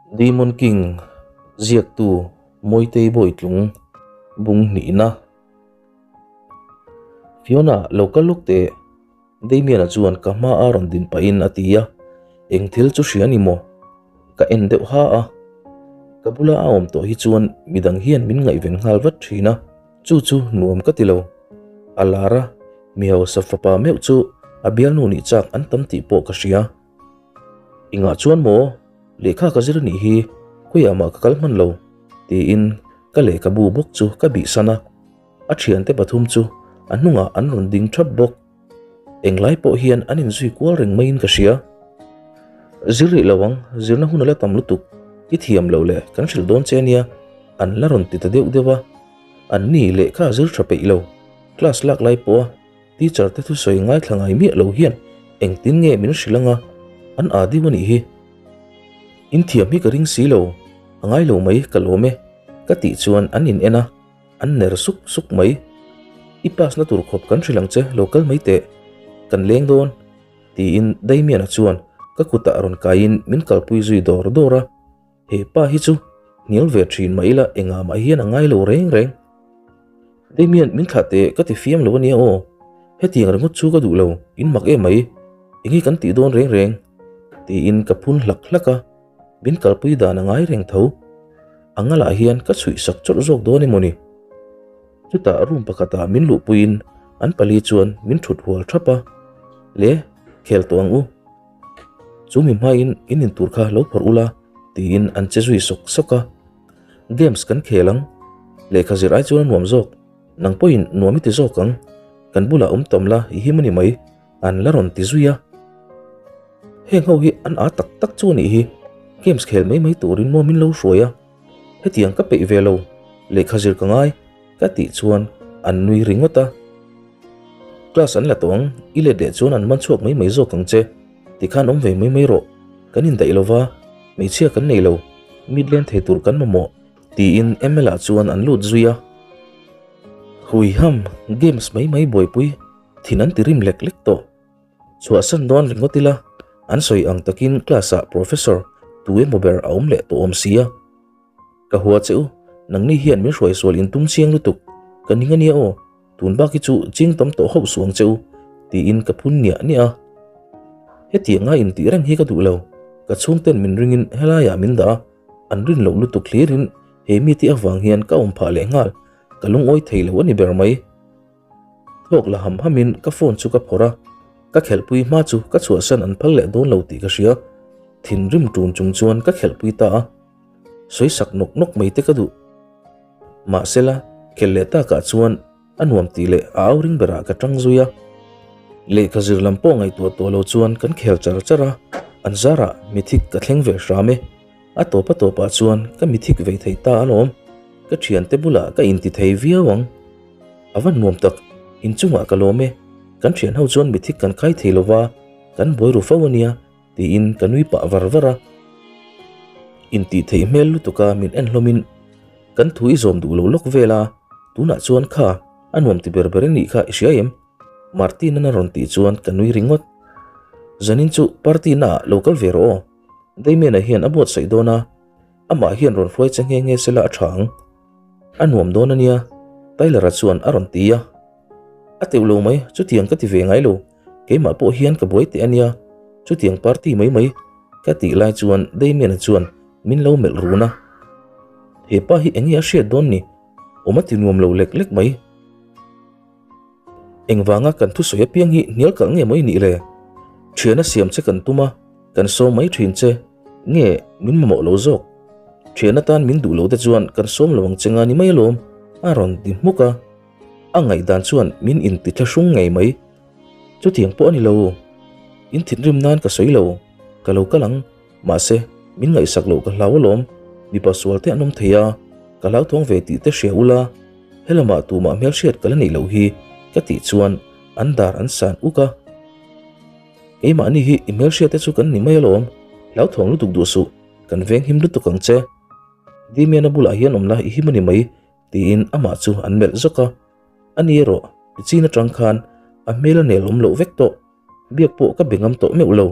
Demon King ziaktu Mawitei Bawitlung bung hnihna. Fiona lo kal lawk teh Damian-a chuan ka hma a rawn din pahin a ti a, eng thil chu hria ni maw? Ka en deuh ha a, ka bula a awm tawh hi chuan midang hian min ngaihven nghal vat thin a, chu chu nuam ka ti lo. A lar a, mi hausa fapa meuh chu a bialnu nih chak an tam tih pawh ka hria. Engah chuan maw? Lehkha ka zir anih hi, khawiah mah ka kal hman lo, tiin ka lehkhabu bawk chu ka bihsan a. A thiante pathum chu a hnungah an rawn ding thap bawk. Englai pawh hian an inzui kual reng maiin ka hria. Zir rih lo ang, zirna hun a la tam lutuk, i thiam loh leh kan hrilh dawn che ania, an la rawn ti ta deuh deuh a. An ni lehkha zir tha peih lo, class lak lai pawha Teacher te thusawi ngaithla ngai miah lo hian engtin nge min hrilh anga an aa deuh a nih hi. In thiam hi ka ring si lo, a ngai lo mai ka lawm e ka tih chuan an in en a, an ner suk suk mai. I pass na tur khawp kan hrilh ang che lo kal mai teh, kan leng dawn tiin Damian-a chuan ka kutah rawn kaiin min kalpui zui dawr dawr a. He pa hi chu hnial ve thin mah ila engah mah hian a ngai lo reng reng. Damian min thlah teh ka ti fiam lo ania aw. Hetiang ringawt chu ka duh lo, in mak em mai. Enge kan tih dawn reng reng? Tiin ka phun hlak hlak a, min kalpui dan a ngai reng tho. A ngalah hian ka chhuih sak chawrh zawk dawn emaw ni? Chutah room pakhatah min luhpuiin an pali chuan min thut hual thap a, Le, khel tawh ang u. Chu mi hmain in in tur kha lo phawrh ula tiin an che zui sawk sawk a. Games kan khel ang. Lehkha zir ai chuan a nuam zawk. Nang pawhin nuam i ti zawk ang. Kan bulah awm tam la i him a ni mai an la rawn ti zui a. Heng ho hi an â tak tak chu a nih hi. Games khel mai mai turin maw min lo hruai a. Hetiang ka peih ve lo. Lehkha zir ka ngai ka tih chuan an nui ringawt a. Class an la tawh ang, i let leh chuan an man chhuak mai mai zawk ang che. Tikhan awm ve mai mai rawh, kan indaih lo va, hmeichhia kan nei lo, mit len thei tur kan mamawh, tiin ML ah chuan an lut zui a. Hui ham, games mai mai buaipui, thin an ti rim lek lek tawh. Chhuahsan dawn ringawt ila, an sawi ang takin class ah professor tu emaw ber a awm leh tawh awm sia. Ka hua che u, nangni hian min hruai sual in tum chiang lutuk, ka ning ania aw, tun bak hi chu ching tam tawh hauh suh ang che u, tiin ka phun niah niah a. Hetianga intih reng hi ka duh lo, ka chhungten min ringin helaiah min dah a, an rin loh lutuk hlirin he mite avang hian ka awm phah leh nghal, ka lungawi thei lo a ni ber mai. Thawk la ham hamin ka phone chu ka phawrh a, ka khelhpui hma chu ka chhuahsan an phal leh dawn lo tih ka hria. Thinrim ṭun chung chuan ka khelhpui ta a, sawi sak nawk nawk mai te ka duh. Mahsela, khelh leh takah chuan a nuam tih leh a au ring berah ka ṭang zui a. Lehkha zir lam pawh ngaihtuah tawh lo chuan kan khel char char a, an zarah mithik ka thleng ve hram e. A tawp a tawpah chuan ka mithik ve thei ta alawm, ka thiante bulah ka inti thei viau ang. A va nuam tak, inchungah ka lawm e, kan thian ho chuan mithik kan khai thei lova, kan buai ru fo ania tiin ka nui pah var var a. Intih theih hmel lutuka min en hlawmin kan thu i zawm duh lo lawk vel a, tunah chuan kha a nuam ti ber ber anih kha i hria em? Martin-an a rawn tih chuan ka nui ringawt. Zanin chu party naah lo kal ve rawh aw. Damian-a hian a buatsaih dawn a, amah hian rawn hruai che nghe nghe sela a tha ang. A nuam dawn a nia, Tyler-a chuan a rawn ti a. A teuh lo mai, chutiang ka ti ve ngai lo, keimah pawh hian ka buai teh a nia, chutiang party mai mai ka tih lai chuan Damian-a chuan min lo melh run a. He pa hi enge a hriat dawn ni? Awm a ti nuam lo lek lek mai. Engvanga kan thusawi apiang hi hnial kalh nge maw i nih le? Thiana siam che kan tum a, kan sawm mai thin che. Nge min mamawh lo zawk? Thian atan min duh lo te chuan kan sawm lo ang che nga ni mai alawm, a rawn ti hmuk a. A ngaihdan chuan min inti thlahrung ngei mai. Chutiang pawh a ni lo. In thinrim nan ka sawi lo, ka lo kal ang. Mahse, min ngaihsak loh ka hlau alawm, mipa sual te an awm thei a, ka hlauthawng ve tih te hria ula, helamah tumah hmelhriat ka la neih loh hi ka tih chuan an dar an san uk a. Keimahni hi i hmelhriat te chu kan ni mai alawm, hlauthawng lutuk duh suh, kan venghim lutuk ang che. Damian-a bulah hian awm la i him a ni mai tiin amah chu an melh zawk a. Ani erawh tichin atang khan a hmel a nel awm loh vek tawh, biak pawh ka be ngam tawh meuh lo.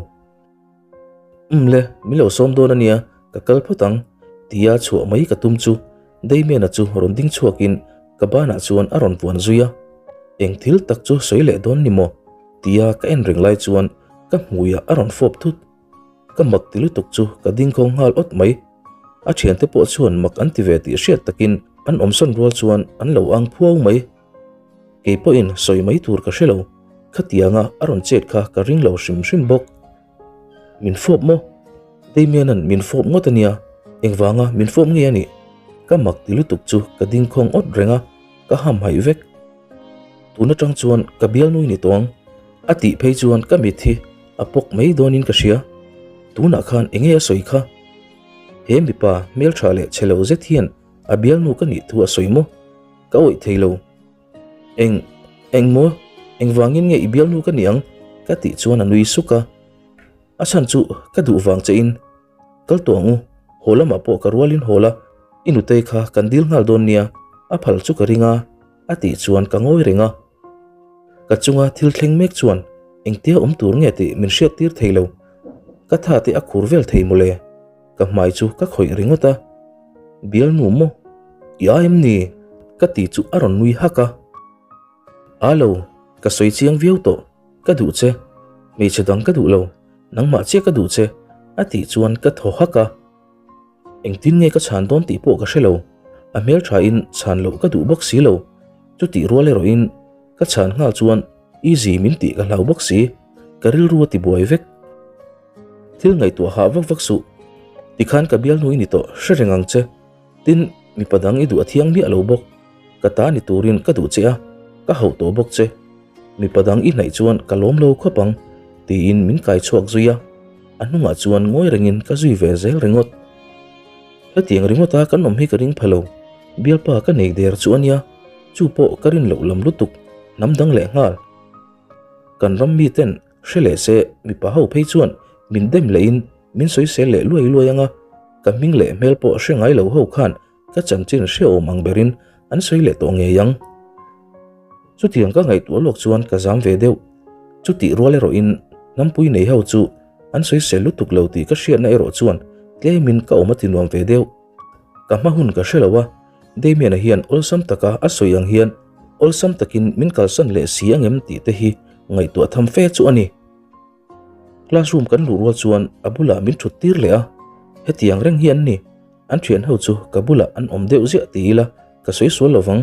Umm le, min lo sawm dawn a nia, Ka kal phawt ang, tia chhuah mai ka tum chu Damian-a chu rawn ding chhuakin ka banah chuan a rawn vuan zui a. Eng thil tak chu sawi leh dawn ni maw? tia ka en reng lai chuan ka hmuiah a rawn fawp thut. Ka mak ti lutuk chu ka ding khawng nghal awt mai. A thiante pawh chuan mak an ti ve tih hriat takin an awmsawn rual chuan an lo ang phuau mai. Kei pawhin sawi mai tur ka hre lo, khatianga a rawn chet kha ka ring lo hrim hrim bawk. Min fawp maw? Damian-a'n min fawp ngawt a nia, engvanga min fawp nge a nih? Ka mak ti lutuk chu ka ding khawng awt reng a, ka hamhaih vek. Tun atang chuan ka bialnui ni tawng. A tih phei chuan ka mit hi a pawk mai dawnin ka hria. Tunah khan enge a sawi kha? He mipa hmeltha leh chhe lo zet hian a bialnu ka nih thu a sawi maw? Ka awih thei lo. Eng, eng maw? Engvangin nge i bialnu ka nih ang? Ka tih chuan a nui suk a. A chhan chu ka duh vang che in kal tawh ang u, haw lamah pawh ka rualin haw la, i nutei kha kan dil nghal dawn nia, a phal chu ka ring a, a tih chuan ka ngawi reng a. Ka chunga thil thleng mek chuan engtia awm tur nge tih min hriat tir thei lo, ka tha te a khur vel thei mawle, ka hmai chu ka khawih ringawt a. Bialnu maw? I ai em ni? Ka ti chu a rawn nui hak a. A lo, ka sawi chiang viau tawh, ka duh che, hmeichhe dang ka duh lo, nangmah chiah ka duh che, a tih chuan ka thaw hak a. Engtin nge ka chhan dawn tih pawh ka hre lo, a hmel thain chhan loh ka duh bawk si lo, chutih rual erawhin ka chhan nghal chuan easy min tih ka hlau bawk si, ka rilru a ti buai vek. Thil ngaihtuah hah vak vak suh, tikhan ka bialnu i ni tawh hre reng ang che. Tin, mipa dang i duh a thiang miah lo bawk. Ka ta ni turin ka duh che a, ka hauh tawh bawk che. Mipa dang i hnaih chuan ka lawm lo khawp ang, tiin min kai chhuak zui a. A hnungah chuan ngawi rengin ka zui ve zel ringawt. Hetiang ringawta kan awm hi ka ring pha lo. Bialpa ka nei der chu a nia, chu pawh ka rin loh lam lutuk, hnam dang leh nghal. Kan ram miten Hre leh se, mipa ho phei chuan min dem lehin min sawisel leh luai luai anga, ka hming leh hmel pawh hre ngai lo ho khan ka chanchin hrehawm ang berin an sawi leh tawh ngei ang. Chutiang ka ngaihtuah lawk chuan ka zam ve deuh. Chutih rual erawhin hnampui nei ho chu an sawisel lutuk lo tih ka hriatna erawh chuan tlemin ka awm a ti nuam ve deuh. Ka hma hun ka hre lo a, Damian-a hian awlsam taka a sawi ang hian awlsam takin min kalsan leh si angem tih te hi ngaihtuah tham fe chu a ni. Classroom kan luh rual chuan a bulah min thut tir leh a, hetiang reng hi an ni, an thian ho chu ka bulah an awm deuh ziah ti ila ka sawi sual lo vang.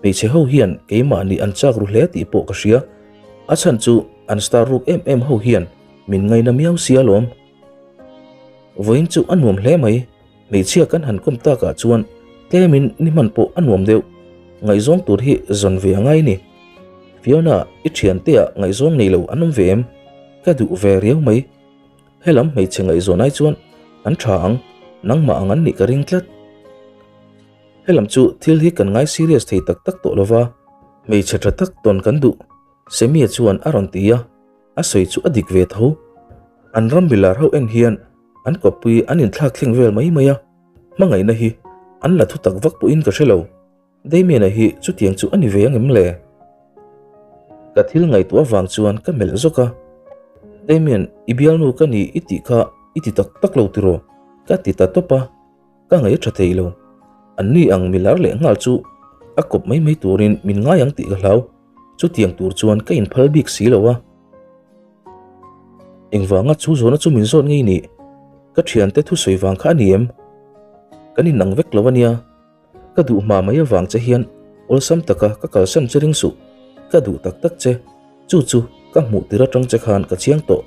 Hmeichhe ho hian keimah nih an chak ru hle tih pawh ka hria, a chhan chu an star ruk em em ho hian min ngaina miau sia lawm. Vawiin chu a nuam hle mai. Hmeichhia kan han kawm takah chuan tlemin ni hman pawh a nuam deuh. Ngaihzawng tur hi zawn ve a ngai ni. Fiona, i thianteah ngaihzawng nei lo an awm ve em? Ka duh ve riau mai. Helam hmeichhe ngaihzawn ai chuan an tha ang, nangmah ang an nih ka ring tlat. Helam chu thil hi kan ngai serious thei tak tak tawh lova, hmeichhe tha tak tawn kan duh, Semia chuan a rawn ti a, a sawi chu a dik ve tho. An ram milar ho en hian An kawppui an inthlak thleng vel mai mai a, hmangaihna hi an la thutak vak pawhin ka hre lo. Damian-a hi chutiang chu a ni ve angem le? Ka thil ngaihtuah avang chuan ka melh zawk a, Damian, i bialnu ka ni i tih kha i ti tak tak lo tiraw? Ka ti ta tawp a, ka ngaih a tha thei lo. An ni ang milar leh nghal chu a kawp mai mai turin min ngai ang tih ka hlau. Chutiang tur chuan ka inphal bik si lo a. Engvanga chu zawhna chu min zawt ngei nih? Ka thiante thusawi vang kha a ni em? Kan inang vek lo a nia. Ka duh hma mai avang che hian awlsam taka ka kalsan che ring suh. Ka duh tak tak che. Chu chu ka hmuh tir atang che khan ka chiang tawh.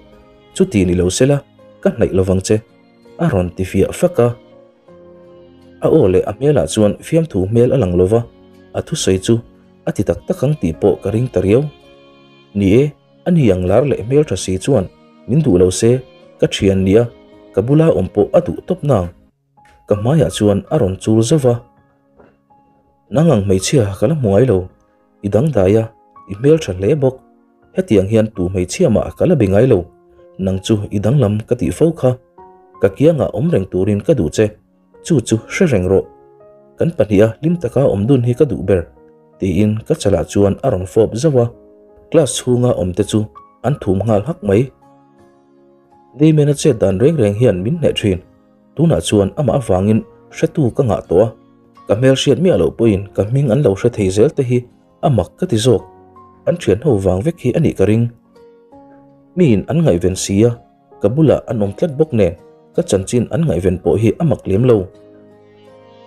Chuti ni lo sela ka hnaih lovang che. A rawn ti fiah fak a. A aw leh a hmelah chuan fiamthu hmel a lang lova, a thusawi chu a ti tak tak ang tih pawh ka ring ta riau. Ni e, a ni ang lar leh hmeltha si chuan min duh lo se, ka thian nia, ka bula awm pawh a duh tawp nang. Ka hmaiah chuan a rawn chul zauh va. Nang ang hmeichhia ka la hmu ngai lo, i dangdai a, i hmeltha hle bawk. Hetiang hian tu hmeichhia mah ka la be ngai lo, nang chu i danglam ka tih fo kha. Ka kiangah awm reng turin ka duh che, chu chu hre reng rawh. Kan pahniha hlim taka awm dun hi ka duh ber, tiin ka chalah chuan a rawn fawp zauh a, class chhunga awm te chu an thum nghal hak mai. Damien-a chet dan reng reng hian min hneh thin. Tunah chuan amah avangin hretu ka ngah tawh a, ka hmelhriat miah loh pawhin ka hming an lo hre thei zel te hi a mak ka ti zawk. An thian ho vang vek hi a nih ka ring. Miin an ngaihven si a, ka bulah an awm tlat bawk nen ka chanchin an ngaihven pawh hi a mak lem lo.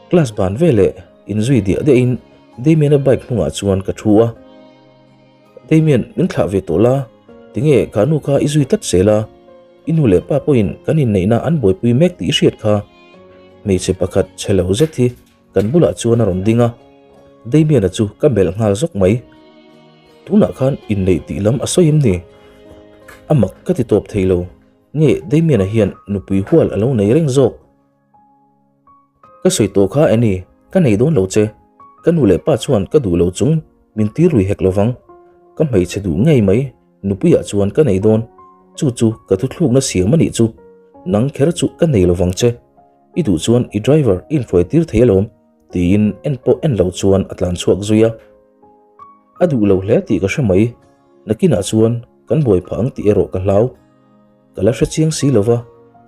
Class ban veleh inzui diah diahin Damian-a bike hnungah chuan ka thu a. Damian, min thlah ve tawh la, tinge kha nu kha i zui tlat zel a, i nu leh pa pawhin kan inneihna an buaipui mek tih i hriat kha. Hmeichhe pakhat chhe lo zet hi kan bulah chuan a rawn ding a, Damian-a chu ka melh nghal zawk mai. Tunah khan inneih tih lam a sawi em ni? A mak ka ti tawp thei lo, nge Damian-a hian nupui hual a lo nei reng zawk? Ka sawi tawh kha Annie, ka nei dawn lo che. Ka nu leh pa chuan ka duh lo chung min tir rui hek lovang. Ka hmeichhe duh ngei mai, nupuiah chuan ka nei dawn. Chu chu ka thuthlukna siam a nih chu. Nang kher chu ka nei lovang che. I duh chuan i driver i inhruai tir thei alawm, tiin en pawh en lo chuan a tlan chhuak zui a. A duh lo hle tih ka hre mai. Nakinah chuan kan buai phah ang tih erawh ka hlau. Ka la hre chiang si lova,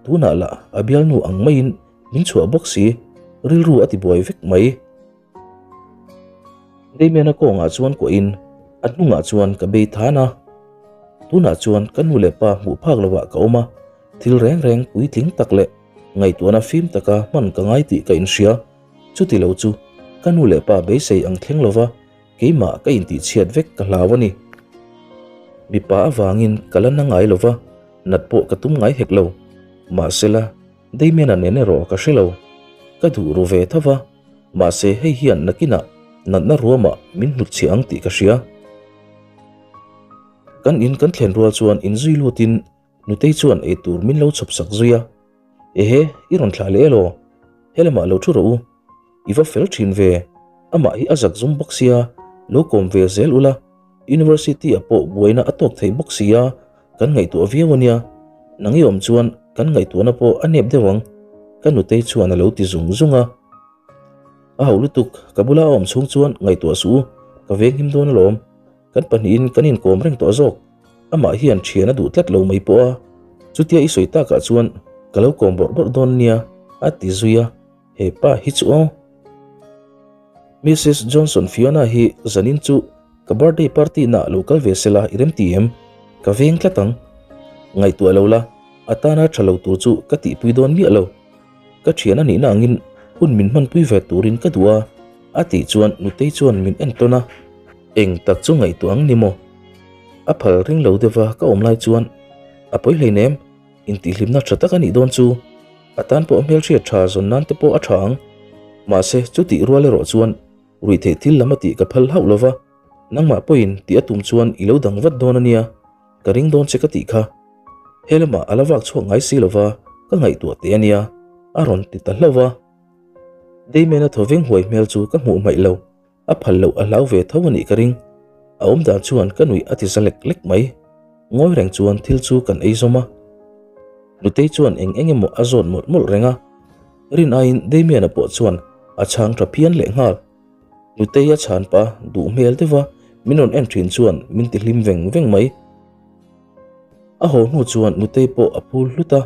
tunah lah a bialnu ang maiin min chhuah bawk si, rilru a ti buai vek mai. Damian-a kawngah chuan kuahin a hnungah chuan ka bei than a, tunah chuan ka nu leh pa hmuh phak lovah ka awm a, thil reng reng puitling tak leh ngaihtuahna fim taka hman ka ngai tih ka inhria, chuti lo chu ka nu leh pa beisei ang thleng lova Keimah ka intihchhiat vek ka hlau a ni. Mipa avangin ka la na ngai lo va, nat pawh ka tum ngai hek lo. Mahsela, Damian-a nen erawh ka hre lo. Ka duh ru ve tho va, mahse hei hian nakinah natna ruamah min hnutchhiah ang tih ka hria. Kan in kan thlen rual chuan inzui lutin Nutei chuan eitur min lo chhawp sak zui a. Ehe, i rawn thlah leh elaw? Helamah lo thu rawh u. I va fel thin ve, amah hi a zak zum bawk sia, lo kawm ve zel ula, University ah pawh buaina a tawk thei bawk sia, kan ngaihtuah viau ania, nang i awm chuan kan ngaihtuahna pawh a nep deuh ang, ka nutei chuan a lo ti zung zung a. A hauh lutuk, ka bula a awm chhung chuan ngaihtuah suh u, ka venghim dawn alawm, kan pahnihin kan inkawm reng tawh zawk, amah hian thian a duh tlat lo mai pawh a, chutia i sawi takah chuan ka lo kawm bawrh bawrh dawn nia, a ti zui a. He pa hi chu aw. Mrs Johnson Fiona hi zanin chu ka birthday party na lo kal ve sela i rem ti em? Ka veng tlat ang. Ngaihtuah lo la, a tana tha lo tur chu ka tihpui dawn miah lo. Ka thian a nihna angin hun min hmanpui ve turin ka duh a, a tih chuan Nutei chuan min en tawn a. Eng tak chu ngaihtuah ang ni maw? A phal ring lo deuh a ka awm lai chuan a pawi hleinem. Intihhlimna tha tak a nih dawn chu a tan pawh hmelhriat tha zawn nan te pawh a tha ang. Mahse, chutih rual erawh chuan ruihtheih thil lam a tih ka phal hauh lova, nangmah pawhin tih a tum chuan i lo dang vat dawn a nia, ka ring dawn che ka tih kha. He lamah a la vak chhuak ngai si lova, ka ngaihtuah teh a nia, a rawn ti ta hlauh va. Damien-a thawveng huai hmel chu ka hmuh hmaih lo. A phal loh a hlau ve tho a nih ka ring. A awm dan chuan ka nuih a ti za lek lek mai. Ngawi reng chuan thil chu kan ei zawm a. Nutei chuan eng eng emaw a zawt mawlh mawlh reng a. Rin aiin Damian-a pawh chuan a chhang tha phian leh nghal. Nutei a chhan pah duh hmel deuh a, min rawn en thin chuan min ti hlim veng veng mai. A haw hnu chuan Nutei pawh a phul hlut a,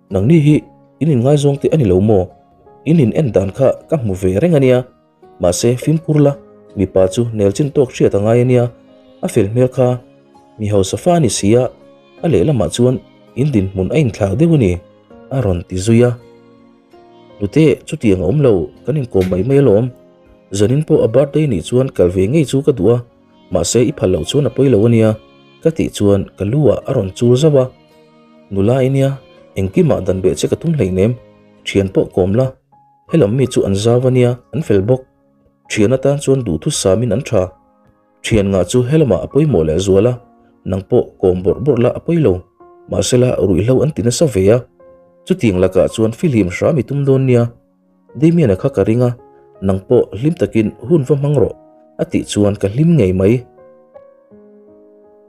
Nangni hi in inngaizawng te a ni lo maw? In in en dan kha ka hmu ve reng a nia. Mahse, fimkhur la, mipa chu nel chin tawk hriat a ngai a nia, a fel hmel kha mi hausa fa a ni si a, a lehlamah chuan in dinhmun a inthlak deuh a ni, a rawn ti zui a. Nute, chutiang a awm lo, kan inkawm mai mai alawm. Zanin pawh a birthday nih chuan kal ve ngei chu ka duh a, mahse i phal loh chuan a pawi lo a nia, ka tih chuan ka lu ah a rawn chul zauh a. Nula i nia, engkimah dan beh che ka tum hleinem, thian pawh kawm la, Helam mi chu an zau a nia, an fel bawk. Thian atan chuan duhthusamin an tha. Thian ngah chu helamah a pawimawh leh zual a, nang pawh kawm bawrh bawrh la a pawi lo. Mahsela ruihhlo an ti nasa ve a, chutiang lakah chuan fihlim hram i tum dawn nia. Damian-a kha ka ring a, nang pawh hlim takin hun va hmang rawh, a tih chuan ka hlim ngei mai.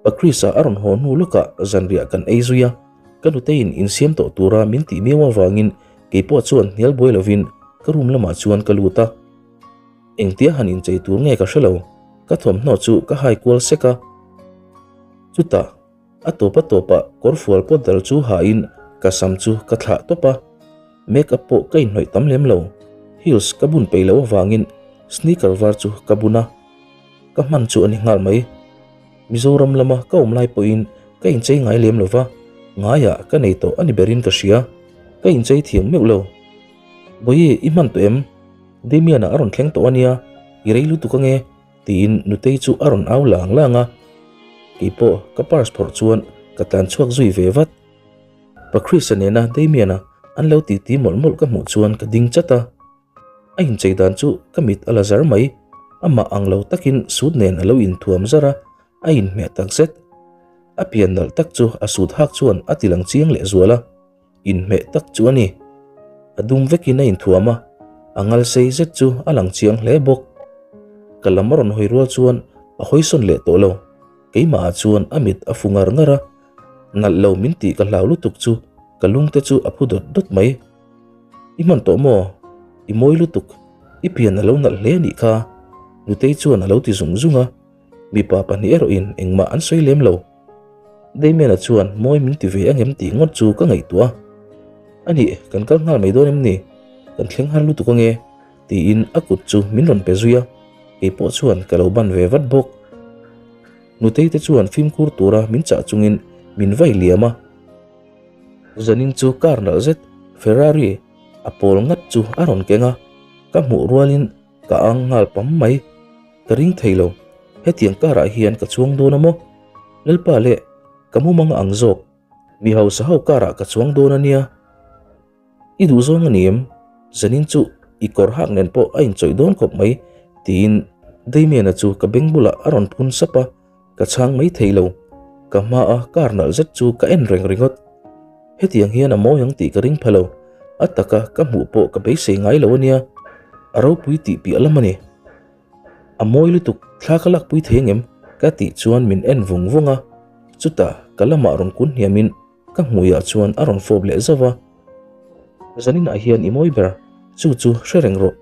Patrice-a a rawn haw hnu lawkah zanriah kan ei zui a, ka nuteiin insiam tawh tura min tih miau avangin Keipawh chuan hnial buai lovin ka room lamah chuan ka lut a, engtia han inchei tur nge ka hre lo, ka thawmhnaw chu ka hai kual sek a. Chutah a tawp a tawpah kawrfual pawt dal chu hain ka sam chu ka thlah tawp a. Make up pawh ka inhnawih tam lem lo, heels ka bun peih loh avangin sneaker var chu ka bun a, ka hman chu a ni nghal mai. Mizoram lama ka awm lai pawhin ka inchei ngai lem lo va, ngaiah ka nei tawh a ni berin ka hria, ka inchei thiam meuh lo. Bawihi, i hman tawh em? Damian-a a rawn thleng tawh a nia, i rei lutuk ange, tiin Nutei chu a rawn au lang lang a. Keipawh ka purse phawrh chuan ka tlan chhuak zui ve vat. Pa Chris-a nena Damian-a an lo titi mawlh mawlh ka hmuh chuan ka ding chat a. A inchei dan chu ka mit a la zar mai, amah ang lo takin suit nen a lo inthuam zar a, a inhmeh tak zet. A pian nalh tak chu a suit hak chuan a ti lang chiang leh zual a, inhmeh tak chu a ni. A dum vekin a inthuam a, a ngal sei zet chu a lang chiang hle bawk. Ka lam a rawn hawi rual chuan a hawi sawn leh tawh lo, keimahah chuan a mit a fu ngar ngar a, Nalh lo min tih ka hlau lutuk chu ka lung te chu a phu dawt dawt mai. I hman tawh maw? I mawi lutuk. I pian a lo nalh hle anih kha. Nutei chuan a lo ti zung zung a. Mipa pahnih erawhin engmah an sawi lem lo. Damian-a chuan mawi min ti ve angem tih ngawt chu ka ngaihtuah a. Anih, kan kal nghal mai dawn em ni? Kan thleng har lutuk ange tiin a kut chu min rawn pe zui a. Keipawh chuan ka lo ban ve vat bawk. Nutei te chuan fimkhur tura min chah chungin min vai liam a. Zanin chu car nalh zet Ferrari a pawl ngat chu a rawn keng a, ka hmuh rualin ka ang nghal pam mai. Ka ring thei lo, hetiang car ah hian ka chuang dawn a maw? Lalpa leh ka mumang ang zawk, mi hausa ho car ah ka chuang dawn a nia. I duh zawng a ni em? Zanin chu i kawr hak nen pawh a inchawih dawn khawp mai, tiin Damian-a chu ka beng bulah a rawn phun sap a, ka chhang mai thei lo. Ka hmaa car nalh zet chu ka en reng ringawt. Hetiang hian a mawi ang tih ka ring pha lo, a taka ka hmuh pawh ka beisei ngai lo a nia, a ropui tih piah lam a ni. A mawi lutuk, thla ka lakpui thei angem? ka tih chuan min en vung vung a, chutah ka lamah rawn kun hniamin Ka hmuiah chuan a rawn fawp leh zauh a, Zaninah hian i mawi ber, chu chu hre reng rawh,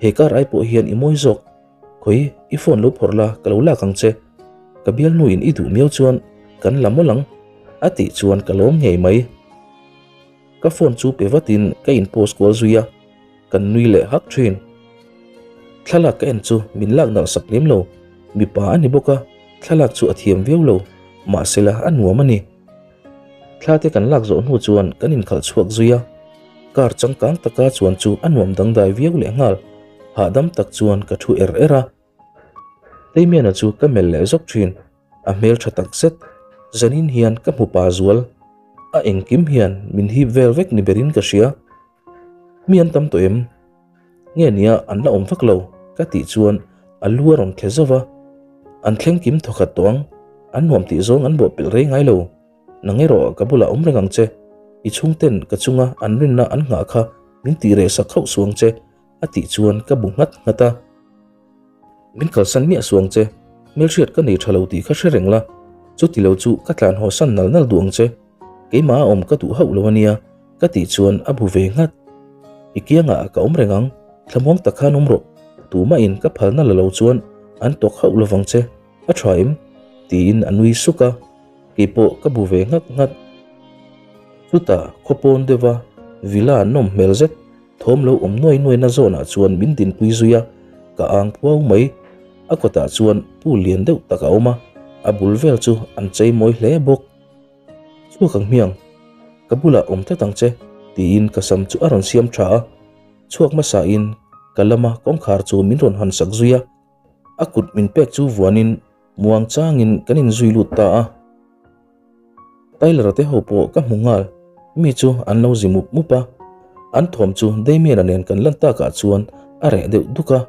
he car ai pawh hian i mawi zawk, khawi i phone lo phawrh la ka lo lak ang che, ka bialnuin i duh miau chuan kan la mawlh ang a tih chuan ka lawm ngei mai. Ka phone chu pe vatin ka in post kual zui a, kan nui leh hak thin. Thlalak ka en chu min lak nalh sak lem lo, mipa a ni bawk a, thlalak chu a thiam viau lo, mahsela a nuam a ni. Thla te kan lak zawh hnu chuan kan inkhalh chhuak zui a, car changkang taka chuan chu a nuam dangdai viau leh nghal, hahdam tak chuan ka thu er er a. Damian-a chu ka melh leh zawk thin, a hmel tha tak zet, zanin hian ka hmu pa zual, a engkim hian min hip vel vek ni berin ka hria. Mi an tam tawh em? Nge nia an la awm vak lo ka tih chuan a lu a rawn thle zauh va, an thleng kim thawkhat tawh ang, an nuam tih zawng an bawhpelh rei ngai lo, nang erawh ka bulah awm reng ang che, i chhungten ka chunga an rinna an nghah kha min tih reh sak hauh suang che a tih chuan ka bu nghat nghat a. Min kalsan miah suang che, hmelhriat ka nei tha lo tih kha hre reng la, chuti lo chu ka tlan haw san nal nal duh ang che. Keimah a awm ka duh hauh lo a nia, ka tih chuan a bu ve nghat. I kiangah ka awm reng ang, thlamuang tak khan awm rawh, tumahin ka phalna la lo chuan an tawk hauh lovang che, a tha em? tiin a nui suk a, keipawh ka bu ve nghat nghat. Chutah khawpawn deuha villa nawm hmel zet thawm lo awm nuai nuaina zawnah chuan min dinpui zui a, ka ang phuau mai. A kawtah chuan pool lian deuh tak a awm a, a bul vel chu an chei mawi hle bawk. Chhuak ang hmiang, ka bulah awm tlat ang che, tiin ka sam chu a rawn siam tha a. Chhuak hmasain ka lama kawngkhar chu min rawn han sak zui a, a kut min pek chu vuanin muang changin kan inzui lut ta a. Tyler-a te ho pawh ka hmu nghal, mi chu an lo zi mup mup a, an thawm chu Damian-a nen kan lan takah chuan a reh deuh duk a.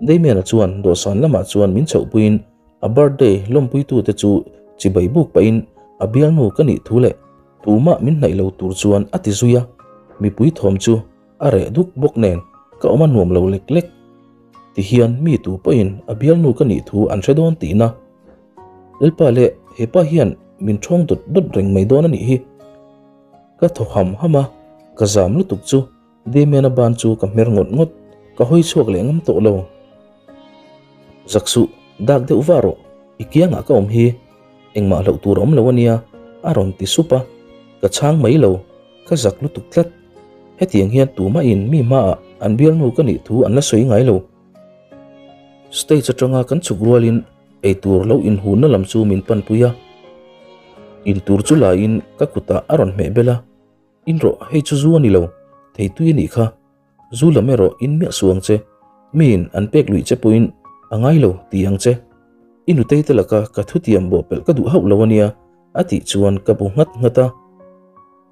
Damian-a chuan dawhsan lamah chuan min chhohpuiin a birthday lawmpuitute chu chibai buk pahin a bialnu ka nih thu leh tumah min hnaih lo tur chuan a ti zui a, mipui thawm chu a reh duk bawk nen ka awm a nuam lo lek lek. Tihian mi tu pawhin a bialnu ka nih thu an hre dawn tihna. Lalpa leh hepa hian min ṭhawng dawt dawt reng mai dawn a nih hi. Ka thaw ham ham a, ka zam lutuk chu Damian-a ban chu ka hmer ngawt ngawt, ka hawi chhuak leh ngam tawh lo. Zak suh, dak deuh va rawh, i kiangah ka awm hi, engmah hlauh tur a awm lo a nia, a rawn ti sup a, ka chhang mai lo, ka zak lutuk tlat. Hetiang hian tumahin mi hmaah an bialnu ka nih thu an la sawi ngai lo. Stage atanga kan chhuk rualin eitur lo inhunna lam chu min panpui a. Intur chu laiin ka kutah a rawn hmeh bel a, In rawh, hei chu zu a ni lo, theitui a nih kha. Zu lam erawh in miah suh ang che, miin an pek luih che pawhin a ngai lo ti ang che. I nutei te laka ka thutiam bawhpelh ka duh hauh lo a nia, a tih chuan ka bu nghat nghat a.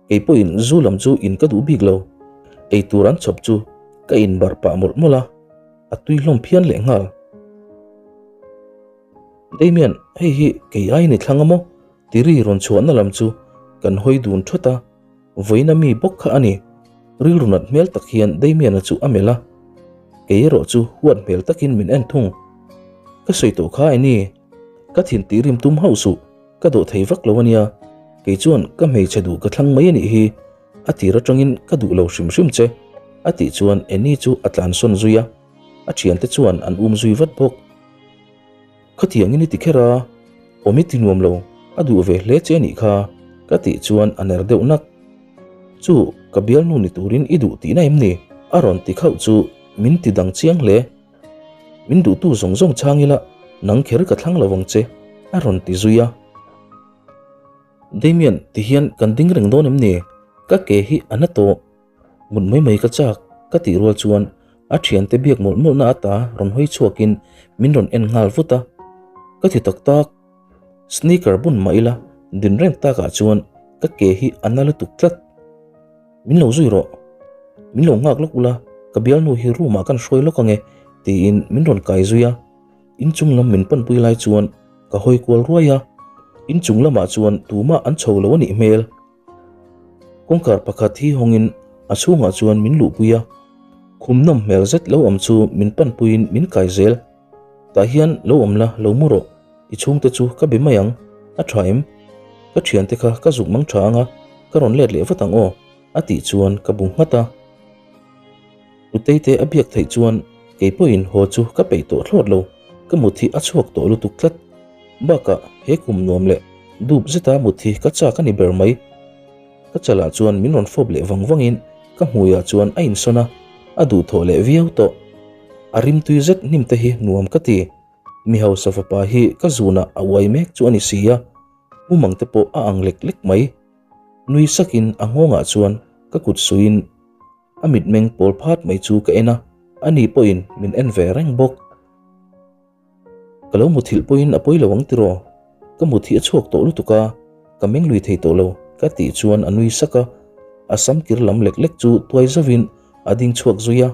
Kei pawhin zu lam chu in ka duh bik lo, ei tur an chhawp chu ka inbarh pah mawlh mawlh a, a tui hlawm phian lehnghal. Damian, hei hi kei aiin i thlang a maw? Tiri rawn chhuahna lam chu kan hawi dun thawt a. Vawiina mi bawk kha a ni. Rilru nat hmel tak hian Damian-a chu a melh a, kei erawh chu huat hmel takin min en thung. Ka sawi tawh kha Annie, ka thin tih rim tum hauh suh, ka dawh thei vak lo a nia, kei chuan ka hmeichhe duh ka thlang mai a nih hi, a tir atangin ka duh lo hrim hrim che, a tih chuan Annie chu a tlansawn zui a, a thiante chuan an um zui vat bawk. Khatiangin i ti kher a, awm i ti nuam lo, a duh ve hle che a nih kha, ka tih chuan a ner deuh nak. Chu, ka bialnu ni turin i duh tihna em ni? A rawn ti khauh chu min ti dang chiang hle. Min duhtu zawng zawng chhang ila nang kher ka thlang lo ang che, a rawn ti zui a. Damian, tihian kan ding reng dawn em ni? Ka ke hi a na tawh. Mut mai mai ka chak, ka tih rual chuan a thiante biak mawlh mawlhna ata rawn hawi chhuakin min rawn en nghal vut a. Ka ti tak tak, sneaker bun mah ila din reng takah chuan ka ke hi a na lutuk tlat. Min lo zui rawh, min lo nghak lawk ula, ka bialnu hi room ah kan hruai lawk ange tiin min rawn kai zui a. Inchung lam min panpui lai chuan ka hawi kual ruai a, inchung lamah chuan tumah an chho lo a nih hmel. Kawngkhar pakhat hi hawngin a chhungah chuan min luhpui a, khum nawm hmel zet lo awm chu min panpuiin min kai zel. Tah hian lo awm la, lo mu rawh, i chhungte chu ka be mai ang, a tha em? Ka thiante kha ka zuk mang tha ang a, ka rawn let leh vat ang aw, a tih chuan ka bu nghat a. Nutei te a biak theih chuan kei pawhin haw chu ka peih tawh thlawt lo, ka mut hi a chhuak tawh lutuk tlat. Bakah he kum nuam leh dup zeta mut hi ka chak a ni ber mai. Ka chalah chuan min rawn fawp leh vang vangin ka hmuiah chuan a insawn a, a duhthawh leh viau tawh. A rimtui zet hnim te hi nuam ka ti. Mi hausa fapa hi ka zunah a uai mek chu a ni si a, mumang te pawh a ang lek lek mai. Nui sakin a nghawngah chuan ka kut suiin A mitmeng pawl phat mai chu ka en a, ani pawhin min en ve reng bawk. Ka lo muthilh pawhin a pawi lo ang tiraw? Ka mut hi a chhuak tawh lutuk a, ka meng lui thei tawh lo, ka tih chuan a nui sak a, a sam kir lam lek lek chu tuai zauhin a ding chhuak zui a.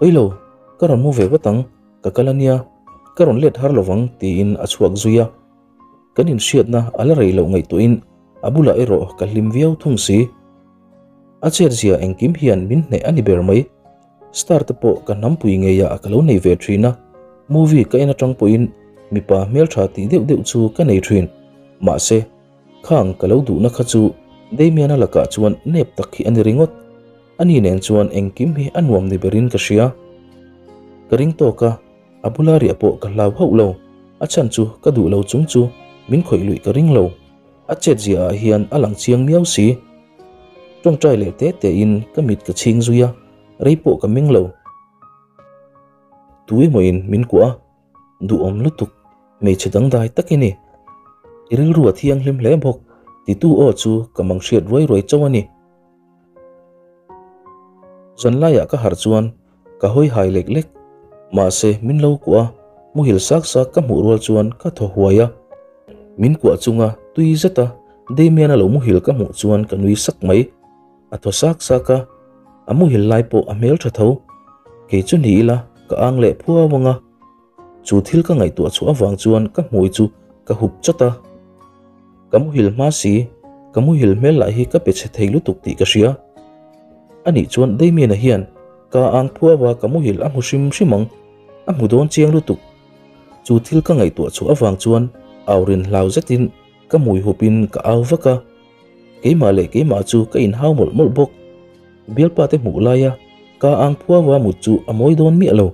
Pawi lo, ka rawn mu ve vat ang, ka kal a nia, ka rawn let har lovang tiin a chhuak zui a. Kan inhriatna a la rei loh ngaihtuahin a bulah erawh ka hlim viau thung si. A chetzia engkim hian min hneh a ni ber mai. Star te pawh ka hnampui ngeiah ka lo nei ve thin a, movie ka en atang pawhin mipa hmeltha tih deuh deuh chu ka nei thin. Mahse, khang ka lo duhna kha chu Damian-a lakah chuan nep tak hi a ni ringawt. Ani nen chuan engkim hi a nuam ni berin ka hria. Ka ring tawk a, a bula riah pawh ka hlau hauh lo. A chhan chu ka duh lo chung chu min khawih luih ka ring lo. A chetzia ah hian a lang chiang miau si. Tawngtai leh te te in ka mit ka chhing zui a, rei pawh ka meng lo. Tui mawin min kuah a, duhawm lutuk, hmeichhe dangdai tak i ni. I rilru a thianghlim hle bawk, titu aw chu ka mang hriat ruai ruai chauh a ni. Zanlaiah ka harh chuan ka hawi hai lek lek, mahse min lo kuah a, muhil sak sak ka hmuh rual chuan ka thaw huai a. Min kuah chunga tui zeta Damian-a lo muhil ka hmuh chuan ka nui sak mai. A thaw sak sak a, a muhil lai pawh a hmel tha tho. Kei chu ni ila ka ang leh phuau ang a. Chu thil ka ngaihtuah chhuah avang chuan ka hmui chu ka hup chawt a. Ka muhil hma si, ka muhil hmel lah hi ka pe chhe thei lutuk tih ka hria. Anih chuan Damian-a hian ka ang phuau a ka muhil a hmu hrim hrim ang, a hmu dawn chiang lutuk. Chu thil ka ngaihtuah chhuah avang chuan au rin hlau zetin ka hmui hupin ka au vak a. Keimah leh keimah chu ka inhau mawlh mawlh bawk. Bialpa te hmuh laia ka ang phuau a mut chu a mawi dawn miah lo.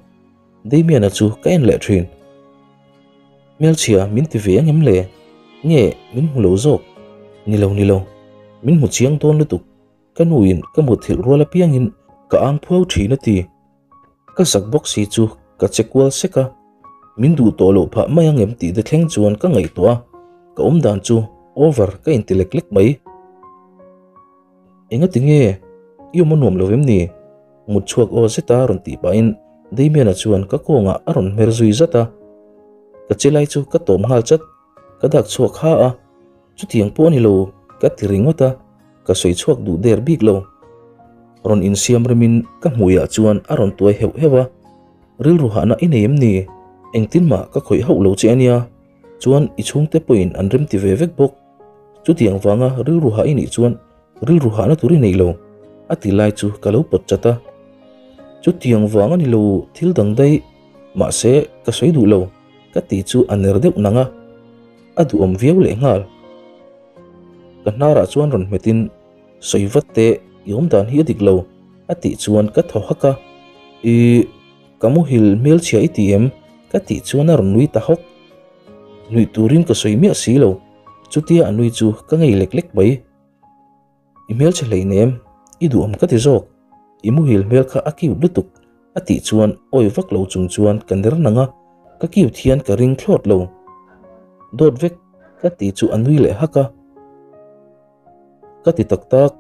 Damian-a chu ka en leh thin. Hmelchhia min ti ve ang em le? Nge min hmu lo zawk? Ni lo ni lo, min hmu chiang dawn lutuk. Ka nuin ka mutthilh rual apiangin ka ang phuau thin a ti. Ka zak bawk si chu ka che kual sek a, min duh tawh loh phah mai ang em tih te thleng chuan ka ngaihtuah a, ka awmdan chu over ka inti lek lek mai. Enga ti nge? I awm a nuam lo em ni? Mut chhuak aw zeta rawn tih pahin Damian-a chuan ka kawngah a rawn hmer zui zat a. Ka che lai chu ka tawm nghal chat, ka dak chhuak ha a, chutiang pawh a ni lo ka ti ringawt a, ka sawi chhuak duh der bik lo. Rawn insiam remin ka hmuiah chuan a rawn tuai heuh heuh a, Rilru hahna i nei em ni? Engtin mah ka khawih hauh lo che a nia, chuan i chhungte pawhin an remti ve vek bawk. Chutiang vanga rilru hah i nih chuan rilru hahna tur i nei lo, a ti lai chu ka lo pawt chat a. Chutiang vang a ni lo thil dang daih, mahse ka sawi duh lo, ka ti chu a ner deuh nang a, a duhawm viau lehnghal. Ka hnarah chuan rawn hmetin, Sawi vat teh, i awmdan hi a dik lo, a tih chuan ka thaw hak a. Ih, ka muhil hmelchhia i ti em? ka tih chuan a rawn nui ta hawk. Nuih turin ka sawi miah si lo, chutia a nui chu ka ngei lek lek mai. I hmelchhe hleinem, i duhawm ka ti zawk, i muhil hmel kha a cute lutuk a tih chuan awi vak lo chung chuan ka ner nang a, ka cute hian ka ring thlawt lo. Dawt vek ka ti chu a nui leh hak a. Ka ti tak tak,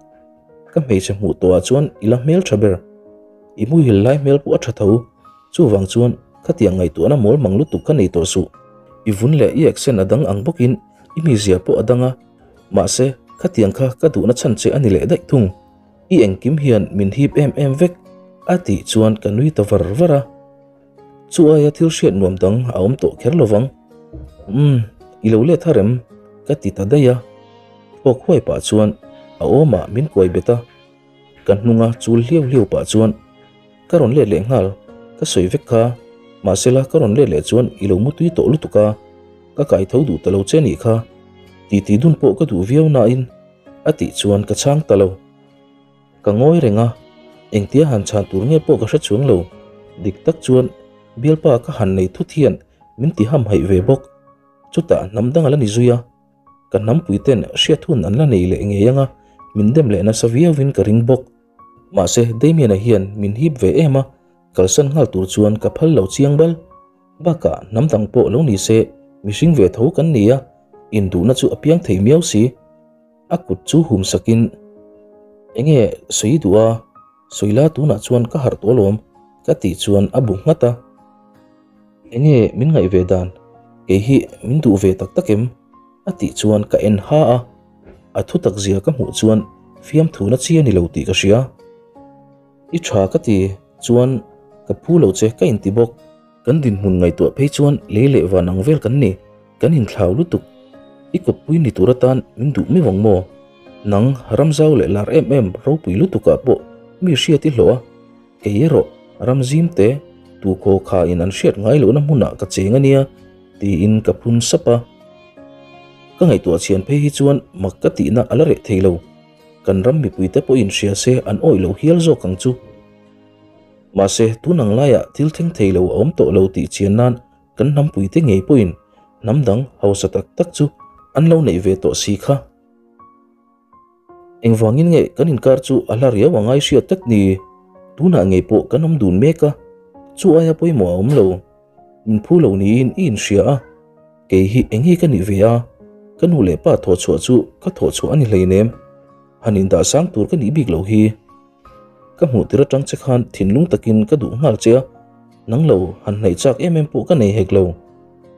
ka hmeichhe hmuh tawhah chuan i la hmel tha ber. I muhil lai hmel pawh a tha tho, chuvang chuan khatiang ngaihtuahna mawl mang lutuk ka nei tawh suh. I vun leh i accent a dang ang bawkin i mizia pawh a dang a, mahse khatiang kha ka duhna chhan che a ni leh daih thung. I engkim hian min hip em em vek, a tih chuan ka nui ta var var a. Chu aia thil hriat nuam dang a awm tawh kher lovang. Umm, i lo let har em? Ka ti ta daih a. Thawk huai pah chuan a awmah min kuai bet a. Ka hnunga chul hliau hliau pah chuan ka rawn let leh nghal, ka sawi vek kha. Mahsela ka rawn let leh chuan i lo mutui tawh lutuk a, ka kai tho duh ta lo che nih kha. Titi dun pawh ka duh viau nain a tih chuan ka chhang ta lo. Ka ngawi reng a, engtia han chhan tur nge pawh ka hre chuang lo. Dik tak chuan bialpa ka han nei thut hian min ti ham haih ve bawk. Chutah hnam dang a la ni zui a, ka hnampui ten hriat hun an la nei leh ngei anga min dem leh nasa viauin ka ring bawk. Mahse Damian-a hian min hip ve em a, kalsan nghal tur chuan ka phal lo chiang bal. Bakah hnam dang pawh lo ni se mihring ve tho kan ni a, induhna chu a piang thei miau si. A kut chu hum sakin, Enge sawi duh a, sawi la tunah chuan ka harh tawh alawm, ka tih chuan a bu nghat a. Enge min ngaih ve dan, kei hi min duh ve tak tak em? a tih chuan ka en ha a, a thu tak zia ka hmuh chuan fiamthu na chi a ni lo tih ka hria. I tha ka ti chuan ka phu lo che ka inti bawk. Kan dinhmun ngaihtuah phei chuan lei leh van ang vel kan ni. Kan inthlau lutuk. I kawppui ni tur atan min duh miau ang maw? Nang ramzau leh lar em em ropui lutukah pawh mi hriat i hlawh a, kei erawh ramzim te tu khaw kha in an hriat ngai lohna hmunah ka cheng a nia tiin ka phun sap a. Ka ngaihtuah chhian phei hi chuan mak ka tihna a la reh thei lo. Kan ram mipuite pawhin hria se an awih lo hial zawk ang chu. Mahse tun ang laiah thil thleng thei lo a awm tawh lo tih chian nan Kan hnampuite ngei pawhin hnam dang hausa tak tak chu an lo neih ve tawh si kha. Engvangin nge kan inkar chu a hla riau a ngai hriat tak ni? Tunah ngei pawh kan awm dun mek a, chu aia pawimawh a awm lo. Min phu lo niin i inhria a, kei hi eng hi ka nih ve a, ka nu leh pa thawhchhuah chu ka thawhchhuah a ni hleinem. Han indah sang tur ka nih bik loh hi. Ka hmuh tir atang che khan thinlung takin ka duh nghal che a, nang lo han hnaih chak em em pawh ka nei hek lo.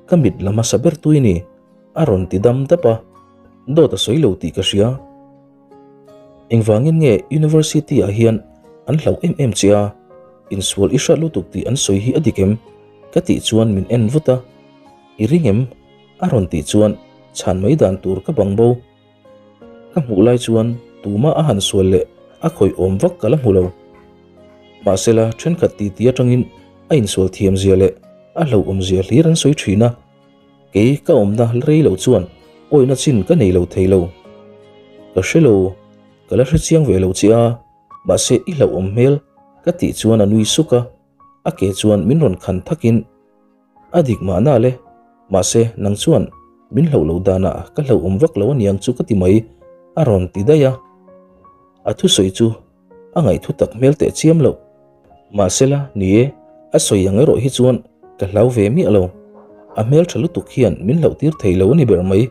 Ka mit la hmasa ber tui ni, a rawn ti dam dap a, dawt a sawi lo tih ka hria. Engvangin nge University ah hian an hlauh em em che a, insual i hrat lutuk tih an sawi hi a dik em? Ka tih chuan min en vut a, I ring em? A rawn tih chuan chhan mai dan tur ka bang bo. Ka hmuh lai chuan tumah a han sual leh a khawih awm vak ka la hmu lo. Mahsela thenkhat titi atangin a insual thiam zia leh a hlauhawm zia hlir an sawi thin a, kei ka awmna rei lo chuan awihna chin ka nei lo thei lo. Ka hre lo, ka la hre chiang ve lo che a, mahse i hlauhawm hmel ka tih chuan a nui suk a, a ke chuan min rawn khan thakin, A dik mahna le, mahse nang chuan min hlauh loh danah ka hlauhawm vak lo aniang chu ka ti mai, a rawn ti daih a. A thusawi chu a ngaihthu tak hmel teh chiam loh. Mahsela, ni e, a sawi ang erawh hi chuan ka hlau ve miah lo. A hmel tha lutuk hian min hlauhtir thei lo a ni ber mai.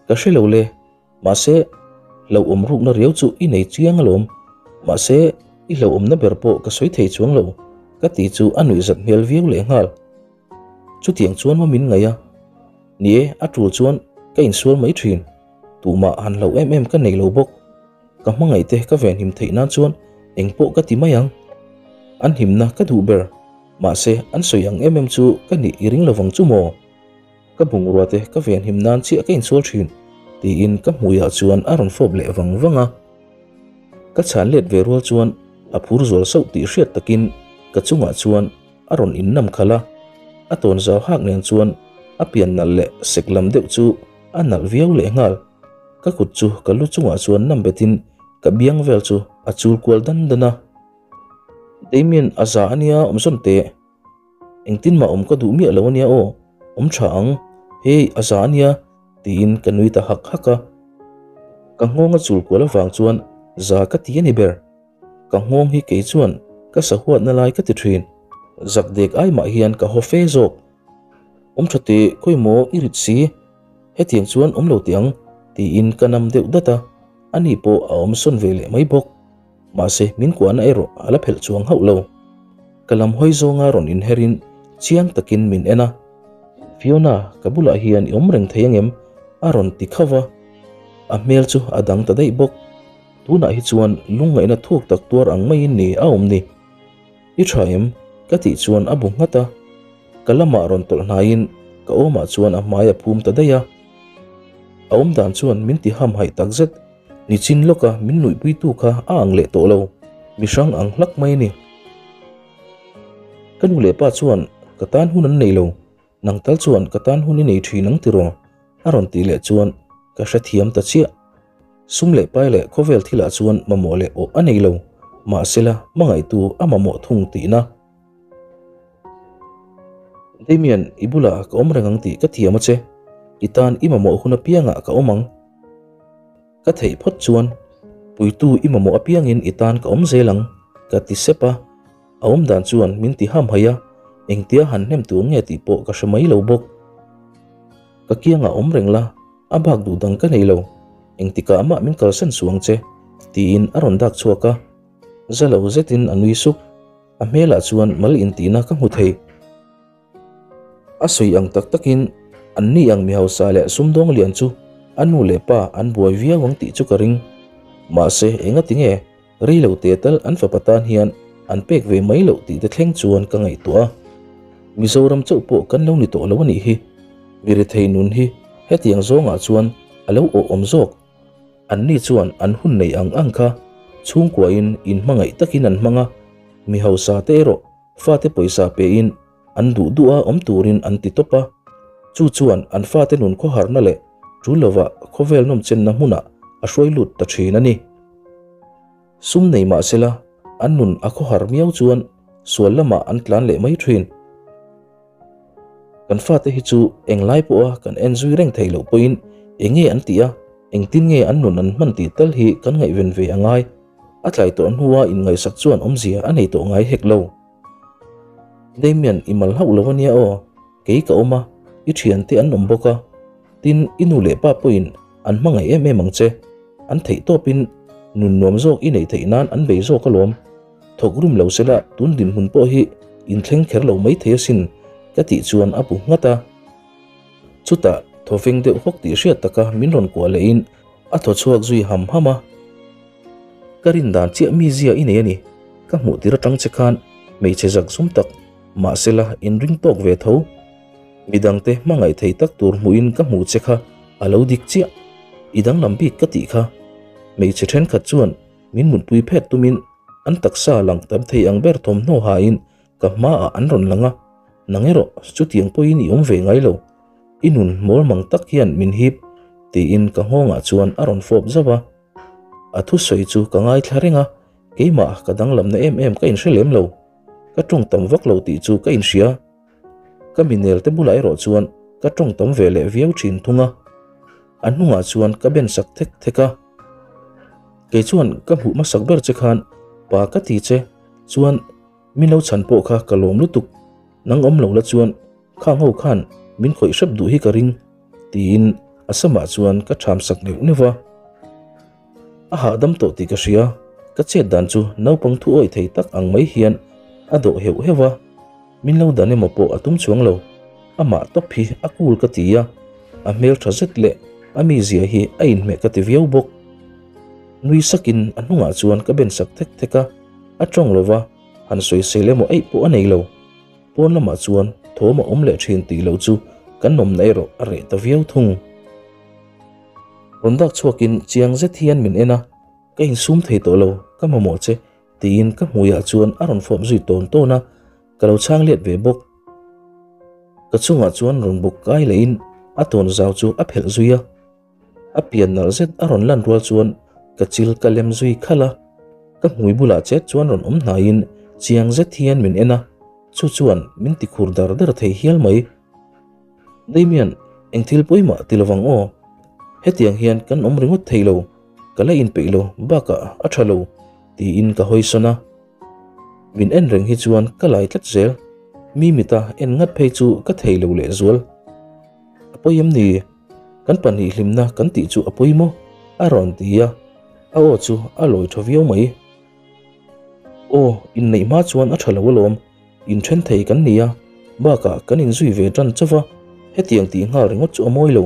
Ka hre lo le, mahse, hlauhawm rukna riau chu i nei chiang alawm. Mahse, i hlauhawmna ber pawh ka sawi thei chuang lo, ka ti chu a nuihzat hmel viau lehnghal. Chutiang chuan maw min ngaih a? Ni e, a tul chuan ka insual mai thin. Tumah han hlauh em em ka nei lo bawk. Ka hmangaihte ka venhim theih nan chuan engpawh ka ti mai ang. An himna ka duh ber. Mahse, an sawi ang em em chu ka nih i ring lovang chu maw? Ka bungrua te ka venhim nan chiah ka insual thin, tiin ka hmuiah chuan a rawn fawp leh vang vang a. Ka chhan let ve rual chuan a phur zual sauh tih hriat takin ka chungah chuan a rawn innam khalh a, a tawn zau hak nen chuan a pian nalh leh sek lam deuh chu a nalh viau leh nghal. Ka kut chu ka lu chungah chuan nam betin ka biang vel chu a chul kual dan dan a. Damien a za a nia awm zawn teh. Engtin mah awm ka duh miah lo a nia aw, awm tha ang, hei a za a nia tiin ka nui ta hak hak a. Ka nghawng a chul kual avang chuan za ka ti a ni ber. Ka nghawng hi kei chuan ka sahuatna lai ka ti thin. Zak dek ai mah hian ka haw fe zawk. Awm tha teh khawi maw i rit si? Hetiang chuan awm lo teh ang tiin ka nam deuh dat a, ani pawh a awm sawn ve leh mai bawk. Mahse min kuahna erawh a la phelh chuang hauh lo. Ka lam hawi zawnga rawn inherin chiang takin min en a, Fiona ka bulah hian i awm reng thei angem? a rawn ti khauh va, a hmel chu a dang ta daih bawk. Tunah hi chuan lungngaihna thuk tak tuar ang maiin ni a awm ni. I tha em? Ka tih chuan a bu nghat a. Ka lamah rawn tawlh hnaiin ka awmah chuan a hmai a phum ta daih a. A awm dan chuan min ti hamhaih tak zet. Nichin lawka min nuihpuitu kha a ang leh tawh lo. Mi hrang ang hlak mai a ni. Ka nu leh pa chuan ka tan hun an nei lo. Nang tal chuan ka tan hun i nei thin ang tiraw? A rawn tih leh chuan ka hrethiam ta chiah. Sum leh pai leh khawvel thilah chuan mamawh leh awh a nei lo, mahsela hmangaihtu a mamawh thung tihna. Damian, i bulah ka awm reng ang tih ka thiam a che. I tan i mamawh hun apiangah ka awm ang. Ka theih phawt chuan puitu i mamawh apiangin i tan ka awm zel ang, ka ti sep a. A awm dan chuan min ti hamhaih a, engtia han hnem tur nge tih pawh ka hre mai lo bawk. Ka kiangah awm reng la, a bak duh dang ka nei lo, engtikah mah min kalsan suh ang che, tiin a rawn dak chhuak a. Za lo zetin a nui sup, a hmelah chuan mal intihna ka hmu thei. A sawi ang tak takin an ni ang mi hausa leh sumdawng lian chu a nu leh pa an buai viau ang tih chu ka ring. Mahse, engati nge Rei lo te tal an fapa tan hian an pek ve mai loh tih te thleng chuan ka ngaihtuah a. Mizoram chauh pawh kan lo ni tawh lo a nih hi. Mi rethei nun hi hetiang zawngah chuan a lo awhawm zawk. Anni chuan an hun nei ang ang kha chhungkuain inhmangaih takin an hmang a, mi hausa te erawh fate pawisa pein an duh duh a awm turin an ti tawp a. Chu chuan an fate nun khawharna leh tul lova khawvel nawmchenna hmunah a hruai lut ta thin a ni. Sum nei mah sela an nun a khawhar miau chuan sual lamah an tlan leh mai thin. Kan fate hi chu englai pawha kan en zui reng theih loh pawhin eng nge an tih a, engtin nge an nun an hman tih tal hi kan ngaihven ve a ngai. A tlai tawh hnua inngaihsak chuan awmzia a nei tawh ngai hek lo. Damian i mal hauh lo a nia aw, kei ka awm a, i thiante an awm bawk a, tin i nu leh pa pawhin an hmangaih em em ang che, an theih tawpin nun nuam zawk i neih theih nan an bei zawk alawm, thawk rum lo sela tun dinhmun pawh hi inthleng kher lo mai thei asin ka tih chuan a bu nghat a. Chutah thawveng deuh hawk tih hriat taka min rawn kuah lehin a thaw chhuak zui ham ham a. Ka rin dan chiah mi zia i nei a ni, ka hmuh tir atang che khan hmeichhe zak zum tak mahsela inring tawk ve tho. Midangte hmangaih thei tak tur hmuhin ka hmuh che kha a lo dik chiah, i danglam bik ka tih kha. Hmeichhe thenkhat chuan min mutpui phet tumin an taksa lang tam thei ang ber thawmhnaw hain Ka hmaah an rawn lang a, nang erawh chutiang pawhin i awm ve ngai lo, i nun mawl mang tak hian min hip, tiin ka nghawngah chuan a rawn fawp zauh a. A thusawi chu ka ngaithla reng a, keimah ka danglamna em em ka inhre lem lo, ka tawng tam vak lo tih chu ka inhria. Ka minel te bulah erawh chuan ka tawng tam ve leh viau thin thung a, a hnungah chuan ka ben sak thek thek a. Kei chuan ka hmuh hmasak ber che khan pa ka ti che chuan min lo chhan pawh kha ka lawm lutuk, nang awm lo la chuan khang ho khan min khawih hrep duh hi ka ring tiin a samah chuan ka ṭham sak neuh neuh va. A hahdam tawh tih ka hria, ka chet dan chu naupang thu awih thei tak ang mai hian a dawh heuh heuh a, min lo dan emaw pawh a tum chuang lo. Amah tawp hi a cool ka ti a, a hmel tha zet leh a mizia hi a inhmeh ka ti viau bawk. Nui sakin a hnungah chuan ka ben sak thek thek a, a tawng lo va, han sawisel emaw eih pawh a nei lo. Pawn lamah chuan thawm a awm leh thin tih loh chu kan nawmna erawh a reh ta viau thung. Rawn dak chhuakin chiang zet hian min en a, Ka insum thei tawh lo, ka mamawh che, tiin ka hmuiah chuan a rawn fawp zui tawn tawn a, ka lo chhang let ve bawk. Ka chungah chuan rawn buk kai lehin a tawn zau chu a phelh zui a, a pian nalh zet a rawn lan rual chuan ka chil ka lem zui khalh a, ka hmui bulah chet chuan rawn awm hnaiin chiang zet hian min en a, chu chuan min ti khur dar dar thei hial mai. Damian, eng thil pawimah ti lovang aw. Hetiang hian kan awm ringawt thei lo, ka la inpeih lo bakah a tha lo, tiin ka hawi sawn a. Min en reng hi chuan ka lai tlat zel, mi mita en ngat phei chu ka thei lo lehzual. A pawi em ni? Kan pahnih hlimna kan tih chu a pawi maw? A rawn ti a, a aw chu a lawi tha viau mai. Aw, inneih hma chuan a tha lo alawm. Inthen thei kan ni a, bakah kan inzui ve tan chauh va, hetiang tih nghal ringawt chu a mawi lo.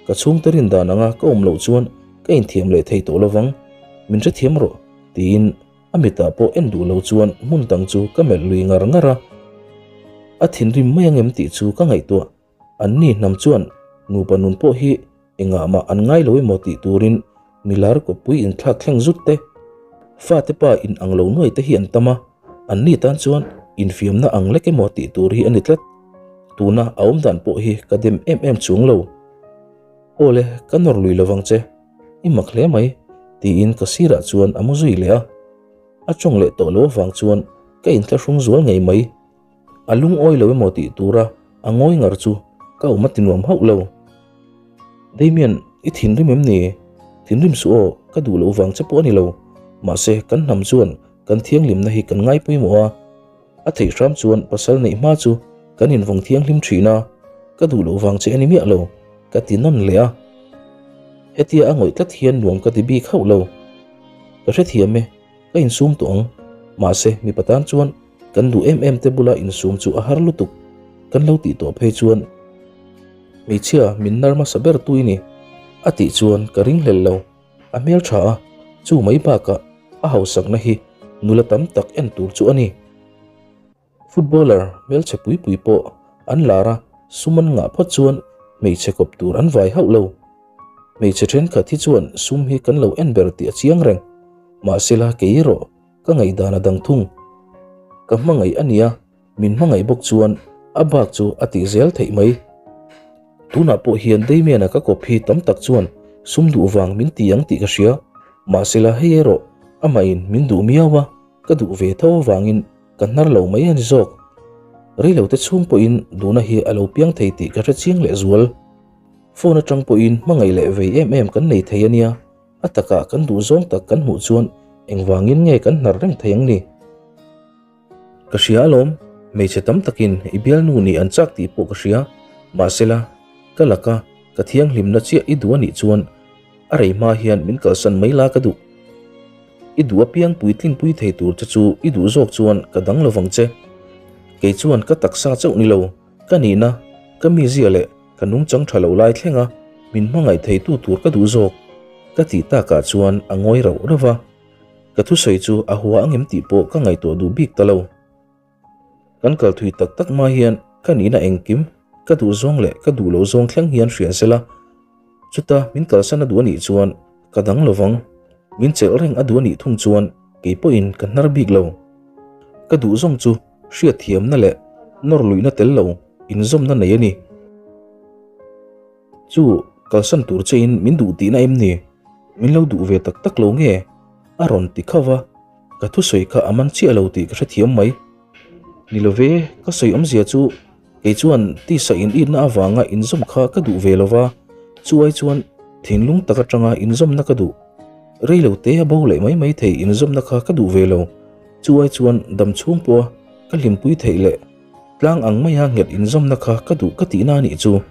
Ka chhungte rin dan anga ka awm loh chuan ka inthiam leh thei tawh lovang, min hrethiam rawh, tiin a mitah pawh en duh lo chuan hmun dang chu ka melh lui ngar ngar a. A thinrim mai angem tih chu ka ngaihtuah. Anni hnam chuan nupa nun pawh hi engah mah an ngai lo emaw tih turin milar kawppui inthlak thleng zut te, fate pa in ang lo nuai te hi an tam a, anni tan chuan infiamna ang lek emaw tih tur hi a ni tlat. Tuna a awmdan pawh hi ka dem em em chuang lo. Aw le, ka nawr lui lovang che, i mak hle mai, tiin ka sirah chuan a mu zui leh a. A tawng leh tawh lo avang chuan ka inthlahrung zual ngei mai. A lungawi lo emaw tih tura a ngawi ngar chu ka awm a ti nuam hauh lo. Damian, i thinrim em ni? Thinrim suh aw, ka duh loh vang che pawh a ni lo. Mahse, kan hnam chuan kan thianghlimna hi kan ngai pawimawh a. A theih hram chuan pasal neih hma chu kan invawng thianghlim thin a, ka duh loh vang che a ni miah lo, ka ti nawn leh a. Hetia a ngawih tlat hian nuam ka ti bik hauh lo. Ka hrethiam e, ka insum tawh ang. Mahse, mipa tan chuan Kan duh em em te bula insum chu a har lutuk. Kan lo tih tawh phei chuan hmeichhia min nar hmasa ber tu i ni a tih chuan ka ringhlel lo. A hmel tha a, chu mai bakah a hausakna hi nula tam tak en tur chu a ni. Footballer hmelchhe pui pui pawh an lar a, sum an ngah phawt chuan hmeichhe kawp tur an vai hauh lo. Hmeichhe thenkhat hi chuan sum hi kan lo en ber tih a chiang reng. Mahsela kei erawh Ka ngaihdan a dang thung. Ka hmangaih a nia, min hmangaih bawk chuan a bak chu a tih zel theih mai. Tunah pawh hian Damian-a ka kawp hi tam tak chuan sum duh vang min ti ang tih ka hria. Mahsela hei erawh amahin min duh miau a, ka duh ve tho avangin ka hnar lo mai a ni zawk. Reilote chhung pawhin duhna hi a lo piang thei tih ka hre chiang lehzual. Phone atang pawhin hmangaih leh vei em em kan nei thei a nia. A takah kan duh zawng tak kan hmuh chuan engvangin nge kan hnar reng thei ang ni? Ka hria alawm, hmeichhe tam takin i bialnu nih an chak tih pawh ka hria, mahsela ka laka ka thianghlimna chiah i duh a nih chuan a rei hma hian min kalsan mai la ka duh. I duh apiang puitlingpui thei tur che chu i duh zawk chuan ka dang lovang che. Kei chuan ka taksa chauh ni lo, ka nihna, ka mizia leh Ka nungchang tha lo lai thleng a, min hmangaih theitu tur ka duh zawk ka tih takah chuan a ngawi rauh rauh va, ka thusawi chu a hua angem tih pawh ka ngaihtuah duh bik ta lo. Kan kal thui tak tak hma hian ka nihna engkim, ka duh zawng leh ka duh loh zawng thleng hian hria sela, chuta min kalsan a duh anih chuan ka dang lovang, min chelh reng a duh anih thung chuan kei pawhin ka hnar bik lo. Ka duh zawng chu hriatthiamna leh nawr luihna tel lo inzawmna nei a ni. Chu kalsan tur chein min duh tihna em ni? Min lo duh ve tak tak lo nge? A rawn ti khauh va, ka thusawi kha a man chiah lo tih ka hrethiam mai. Ni lo ve, ka sawi awmzia chu kei chuan tisa initna avanga inzawm kha ka duh ve lo va, chu ai chuan thinlung tak atanga inzawmna ka duh. Rei lo te a bo leh mai mai thei inzawmna kha ka duh ve lo. Chu ai chuan dam chhung pawha ka hlimpui theih leh tlang ang maia nghet inzawmna kha ka duh ka tihna a nih chu.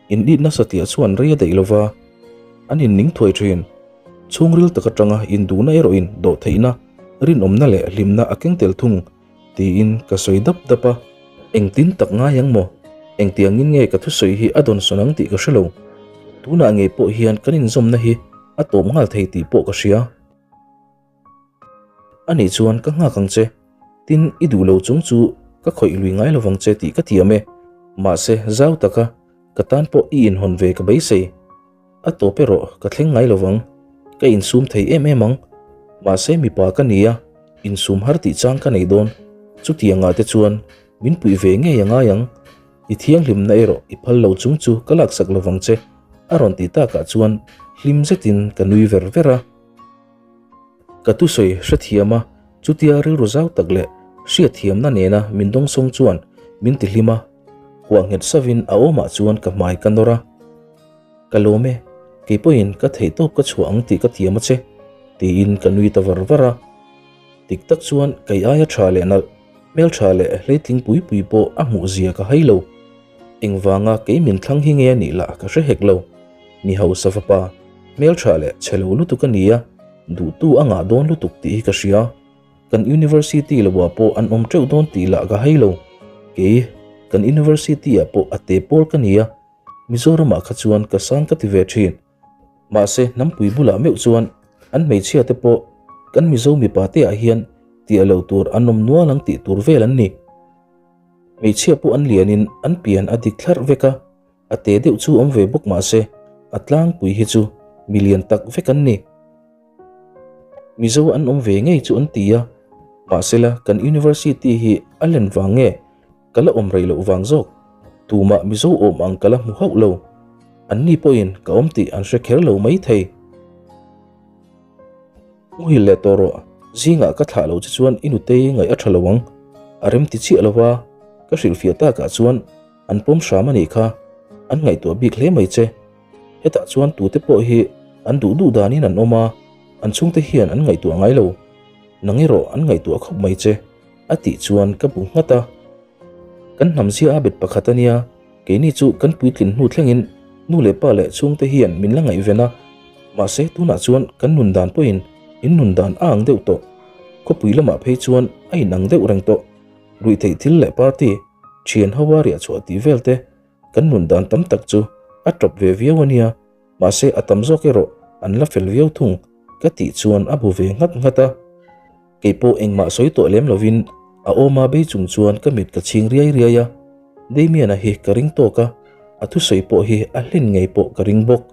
In it nasa tih chuan rei a daih lova, an inning thuai thin. Chhungril tak atanga induhna erawhin dawhtheihna, rinawmna leh hlimna a keng tel thung tiin ka sawi dap dap a. Engtin tak ngai ang maw? Engtiangin nge ka thusawi hi a dawnsawn ang tih ka hre lo. Tunah ngei pawh hian kan inzawmna hi a tawp nghal thei tih pawh ka hria. Anih chuan ka nghak ang che. Tin, i duh lo chung chu ka khawih lui ngai lovang che tih ka thiam e. Mahse, zau taka ka tan pawh i inhawn ve ka beisei. A tawp erawh ka thleng ngai lovang. Ka insum thei em em ang. Mahse, mipa ka ni a, insum har tih chang ka nei dawn. Chutiangah te chuan min puih ve ngei a ngai ang. I thianghlimna erawh i phal lo chung chu ka laksak lovang che, a rawn tih takah chuan hlim zetin ka nui ver ver a. Ka thusawi hrethiam a, chutia rilru zau tak leh hriatthiamna nena min dawngsawng chuan min tihlim a, kuah nghet savin a awmah chuan ka hmai ka nawr a. Ka lawm e, kei pawhin ka theihtawp ka chhuah ang tih ka thiam a che, tiin ka nui ta var var a. Dik tak chuan kei aia tha leh nalh, hmeltha leh hleitling pui pui pawh a hmuh zia ka hai lo. Engvanga kei min thlang hi nge a nih lah ka hre hek lo. Mi hausa fapa, hmeltha leh chhe lo lutuk a ni a, duhtu a ngah dawn lutuk tih hi ka hria. Kan university loah pawh an awm teuh dawn tih lah ka hai lo. Kei, kan university ah pawh a te pawl ka ni a, Mizoramah kha chuan ka sang ka ti ve thin. Mahse, hnampui bulah meuh chuan an hmeichhia te pawh kan Mizo mipa te ah hian tiah lo tur an awm nual ang tih tur vel an ni. Hmeichhia pawh an lianin an pian a dik thlarh vek a. A te deuh chu awm ve bawk mah se, a tlangpui hi chu mi lian tak vek an ni. Mizo an awm ve ngei chu an ti a, mahsela kan university hi a len vang nge ka la awm rei loh vang zawk? Tumah Mizo awm ang ka la hmu hauh lo. Anni pawhin ka awm tih an hre kher lo mai thei. Muhil leh tawh rawh, zingah ka thlah lo che chuan i nutei ngaih a tha lo ang. A rem ti chiah lo a, ka hrilhfiah takah chuan An pawm hram a nih kha, an ngaihtuah bik hle mai che. Hetah chuan tute pawh hi an duh duh danin an awm a, an chhungte hian an ngaihtuah ngai lo. Nang erawh an ngaihtuah khawp mai che, a tih chuan ka bu nghat a. Kan hnam zia a bet pakhat a nia, keini chu kan puitlin hnu thlengin nu leh pa leh chhungte hian min la ngaihven a, mahse tunah chuan kan nun dan pawhin in nun dan a ang deuh tawh. Khawpui lamah phei chuan a inang deuh reng tawh. Ruihtheih thil leh party, thian ho a riah chhuah tih vel te kan nun dan tam tak chu a tawp ve viau a nia, mahse a tam zawk erawh an la fel viau thung ka tih chuan a bu ve nghat nghat a. Kei pawh engmah sawi tawh lem lovin a awma bei chung chuan ka mit ka chhing riai riai a, Damian-a hi ka ring tawk a, a thusawi pawh hi a hlen ngei pawh ka ring bawk.